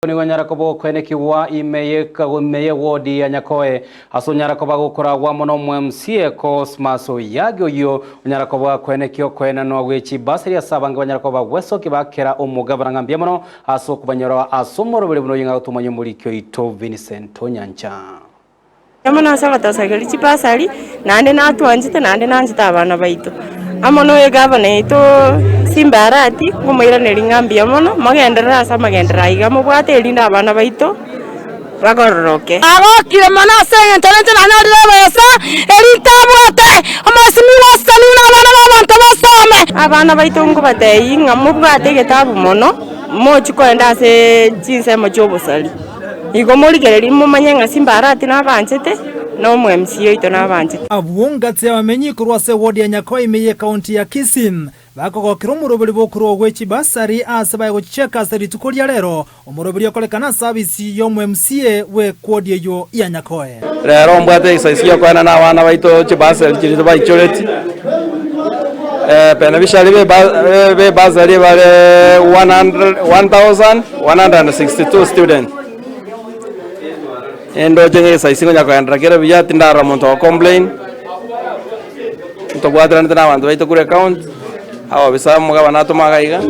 Nigo onyare koba okoenekigwa ime y'ewodi ya Nyakoe, ase onyare koba gokoragwa amo n'Omo-MCA Cosmas Oyagi oyio onyare koba akoenekia okoenanwa gwe chibasari ase abange banyare koba bagwesokia bakera omogabana ng'a mbuya mono ase okobanyora ase omoroberi buna oyio ng'a gotomanya omoriki oito Vincent Onyancha. Amo nase ogotosageria chibasari, naende natwanchete naende nanchete abana baito. Amo na egavana yaito Simba Arati, nkomoiraneria ng'a mbuya mono, mogenderere ase amagenderero aiga mobwate erinde abana baito bagororoke. Agokire mono ase engencho ninche nanyorire ebesa, eri ntabwate, omosimi gwasani buna abana b'abanto basome. Abana baito nkobatebia ng'a mobwate egetabu mono, mochie koenda ase chinsemo chi'obosari. Igo morigererie momanye ng'a Simbarati nabanchete, na omo-MC oito nabanchete. Abwo ngati y'abamenyi korwa ase ewodi ya Nyakoa ime y'ekaunti ya Kisii bakogokera omoroberi bw'okorua gwe chibasari ase baye gochicheka ase rituko ria rero, omoroberi okorekana ase abisi y'omo-MCA bw'ekwodi eyio ya Nyakoe. Rero mbwate exercise yokoena na abana baito chibasari chiria tobaichoreti, beneficiary be bursary bare 1162 students. Nindoche ng'a exercise ngonya kogenderera kere buya tindarora monto ogo complain, ntobwataranete na abanto baito korwa ecounty, ababisa omogabana atoma iga iga,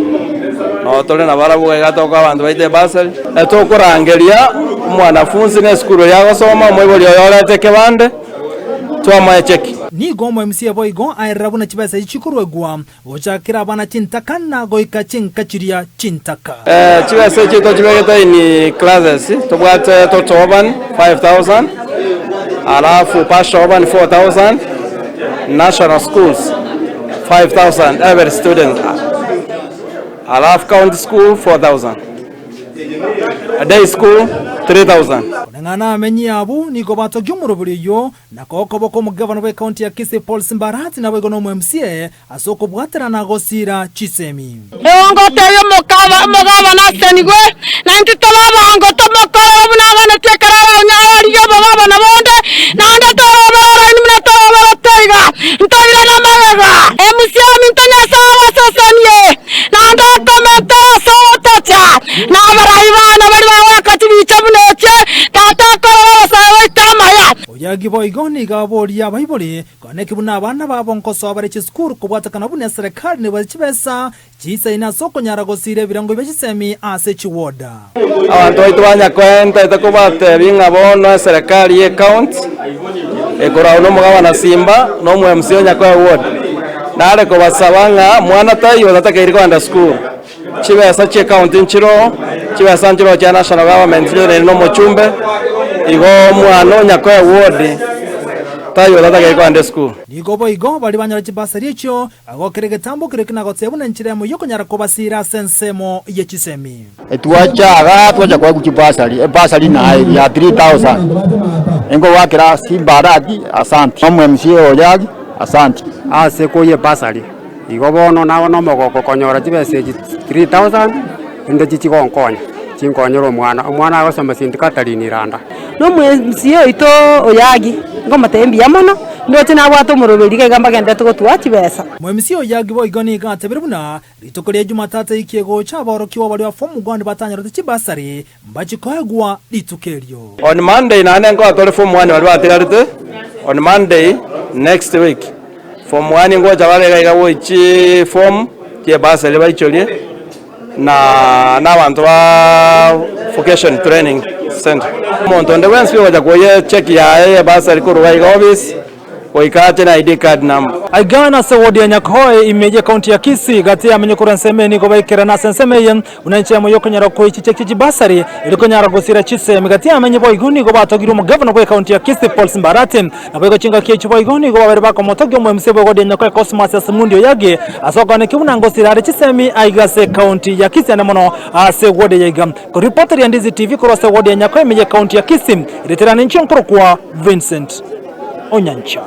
nabo tore nabarabwo iga iga tokoa abanto baito ebursary. Tokorangeria omwanafunsi na esukuru eria agosoma, omoibori oye orete ekebande, twamoa echeki. Nigo omoMCA boigo aerera buna chibesa echi chikorwegwa gochakera abana chintaka na goika chinka chiria chintaka. Chibesa echi tochibegete in classes, tobwate total urban 5000, alafu partial urban 4000, national schools 5000 every student, alafu county school 4000. A day school 3000. Koreng'ana nabamenyi abwo nigo batogia omorobori oyio na koa okoboko omogabana bw'ecounty ya Kisii Paul Simbarati naboigo na omo-MCA ase okobwaterana gosiira chisemi. Erio ngotebia omogabana asenigwe, na intwe tobe abango tomokorere buna aganetie ekero aranyare arigie obogabana bonde, naende torobere oraini buna toroberete iga, ntoirane amagega. Emusia ominto Nyasae abasesenie, naende akomentere ase ogotocha, na abarai baane baria bagoaka chibicha buna echi, Tata akorere abasae baito amaya. Oyagi boigo nigo aboria abaibori koneki buna abana babo nkosoa bare chisukuru kobwatekana buna eserekari nebwate chibesa chiisaine ase okonyara gosiira ebirengo bie chisemi ase chiwoda. Abanto baito ba Nyakoe ntaete kobatebia ng'a bono eserekari ye county ekoragwa na omogabana Simba na omo MC o Nyakoe ward, nare kobasaba ng'a mwana taiyo otatakeiri kogenda sukuru, chibesa chie county nchiroo, chibesa nchiroo chia national government chiroreire na omochumbe, igo omwana o Nyakoe ward taiyo otatakeiri kogenda esukuru. Nigo boigo baria banyora chibasari echio Agokera egetambo keria kina-gotebwa nenchera emo y'okonyara kobasiira ase ensemo ye chisemi. Twacha igaa twacha koegwa chibasari, ebasari naye ya 3000 engoakera Simba Arati asanti, omo MCA Oyagi asanti. Ase koyia ebasari, igo bono naba nomogoko konyora chibesa echi 3000 ende chichigonkonya, chinkonyere omwana, omwana agosoma St Catherine Iranda. Na omo MCA oito Oyagi, nkomotebia mbuya mono, ndoche nabwate omoroberi iga iga mbagenderete gotwaa chibesa. Omo MCA Oyagi boigo nigo atebire buna rituko ria Jumatatu ewiki egocha aborokigwa baria ba form one batanyorete chibasari mbachie koegwa rituko erio. On Monday naende nkoa tore form one baria batigarete on Monday next week form one ngocha bare iga iga goichi form chiebasari baichorie. Na nabanto ba vocation training centre. Omonto onde bwensi ogocha koyia echeki yaye ye bursary korwa iga office goika ache na ID card number. Aiga nase ward ya Nyakoe ime ye county ya Kisii gati yamenye korwa ensemo eye nigo baikerana ase ensemo eye buna enchera emo yokonyara koichia chicheki chie chibasari erio konyara gosira chisemi gati yamenye boigo nigo batogirwe omogavana bwe county ya Kisii Paul Simbarati Naboigo chingaki echio boigo nigo babere bakomotogia omoemisia bw'egodi ya Nyakoe Cosmas ase Mundi Oyagi ase okoanekio buna ngosira are chisemi aiga ase ekaunti ya Kisii ande mono ase eward eye iga. Koripoteria Ndizi TV korwa ase eward ya Nyakoe ime y'ekaunti ya Kisii, ritirane inche nkorokwa Vincent Onyancha.